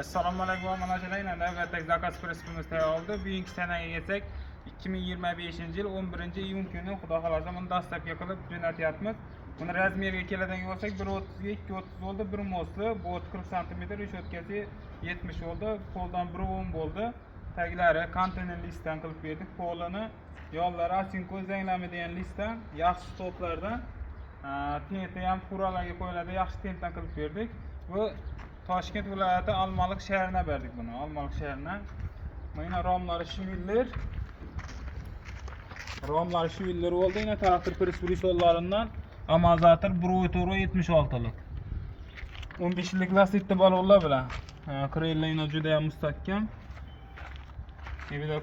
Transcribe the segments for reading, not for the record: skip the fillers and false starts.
Assalomu alaykum obunachilar. Navbatdagi zakaz prinsipimiz tayyor oldi. Bugungi sanaga kelsak, 2025-yil 11-iyun kuni Xudo xolasa buni dastlabki qilib jo'natyapmiz. Buni razmeriga keladigan bo'lsak, 1.30 ga 2.30 bo'ldi, bir мост li, bo'ti 40 sm, решётка si 70 bo'ldi, poldan 1.10 bo'ldi. Taglari konteyner listdan qilib berdik. Polini yollari asinko zanglamaydigan listdan, yaxshi stollardan, tenti ham furalarga qo'yiladi, yaxshi tentdan qilib berdik. Bu Toshkent viloyati Olmaliq shahriga berdik buni. Olmaliq shahridan. Mana romlari швеллер. Romlari швеллер bo'ldi. Yine traktor press-brisonlaridan amortizator 1.4 76lik. 15 yillik lastikli balonlar bilan. Krellar yine juda ham mustahkam. Bir de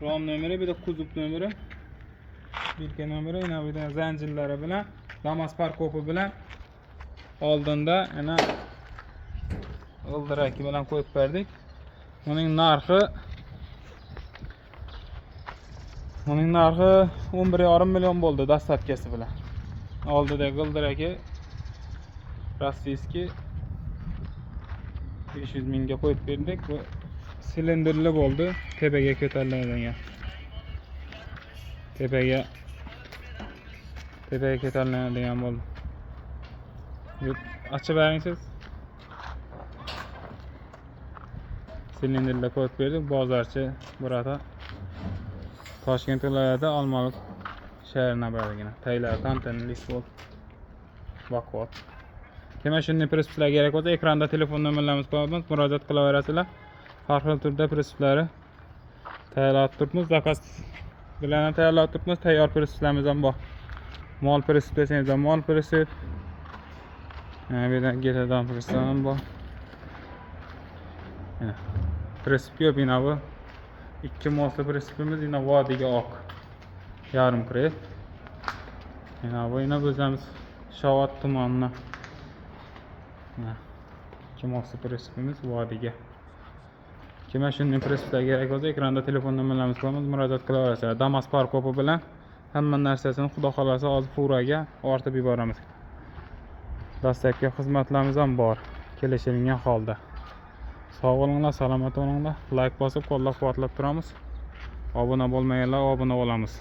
rom nomeri, bir de kuzov nomeri. Birka nomeri, yine bir de zanjirlari bilan, Damas фаркоп i bilan oldinda yana g'ildiraki bilan qo'yib berdik. Buning narxi 11,5 million bo'ldi доставка si bilan. Oldida g'ildiraki российский 500 mingga qo'yib berdik. Bu silindrli bo'ldi, tepaga ko'tariladigan. Tepaga ko'tariladigan bo'ldi. Yo'q, ochib bering siz. Silindrlar qo'yib berdik. Bozorchi burada Toshkent viloyati Olmaliq shahridan berdigina. Taylari konteyner list bo'ldi. Baquvvat. Demak, shunday prinsiplar kerak bo'lsa, ekranda telefon nomerlarimiz qo'yamiz, murojaat qilaverasizlar. Har xil turda prinsiplari tayyorlab turibmiz, zakaz bilan ham tayyorlab turibmiz, tayyor prinsiplarimiz ham bor. Mol prinsip desangiz ham mol prinsip. Mana bu yerdan ketadigan prinsip ham bor. Mana prinsip ko'p yine bu. Ikki мост li prinsipimiz yine vodiyga oq. Yarim krel. Yine bu yine o'zimiz Shovot tumanini. Mana ikki мост li prinsipimiz vodiyga. Kimga shunday prinsiplar kerak bo'lsa, ekranda telefon nomerlarimiz qo'yamiz, murojaat qilaverasizlar. Damas фаркоп i bilan hamma narsasini Xudo xolasa hozir furaga ortib yuboramiz. Dastlabki xizmatlarimiz ham bor, kelishilgan holda. Sog' bo'linglar, salomat bo'linglar. Layk bosib qo'llab-quvvatlab turamiz. Obuna bo'lmaganlar obuna bo'lamiz.